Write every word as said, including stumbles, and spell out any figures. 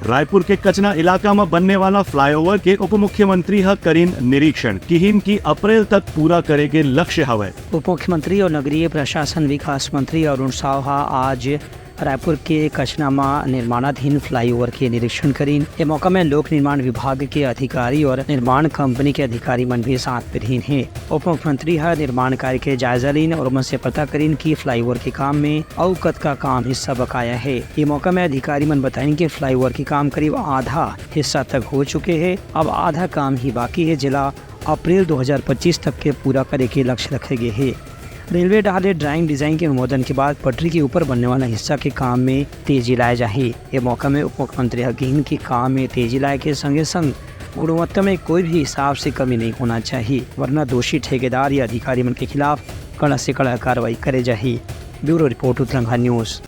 रायपुर के कचना इलाका म बनने वाला फ्लाईओवर के उप मुख्यमंत्री ह करिन निरीक्षण, किहिन कि अप्रैल तक पूरा करे के लक्ष्य हवय। उप मुख्यमंत्री और नगरीय प्रशासन विकास मंत्री अरुण साव ह आज रायपुर के कचना म निर्माणाधीन फ्लाईओवर के निरीक्षण करिन। ए मौका में लोक निर्माण विभाग के अधिकारी और निर्माण कंपनी के अधिकारी मन भी साथ में रहिन हे। उप मुख्यमंत्री ह निर्माण कार्य के जायजा लीन और ओमन से पता करिन कि फ्लाईओवर के काम में अउ कतका काम हिस्सा बकाया हे। ये मौका में अधिकारी मन बताइन कि फ्लाईओवर के काम करीब आधा हिस्सा तक हो चुके हे, अब आधा काम ही बाकी हे, जेला अप्रैल दो हज़ार पच्चीस तक के पूरा करे के लक्ष्य रखे गे हे। रेलवे डहार ले ड्राइंग डिजाइन के अनुमोदन के बाद पटरी के ऊपर बनने वाला हिस्सा के काम में तेजी लाए जाही। ये मौका में उप मुख्यमंत्री ह किहिन कि काम में तेजी लाए के संगे संग गुणवत्ता में कोई भी हिसाब से कमी नहीं होना चाहिए, वरना दोषी ठेकेदार या अधिकारी मन के खिलाफ कड़ा से कड़ा कार्रवाई करे जाही। Bureau report, Uttarakhand news.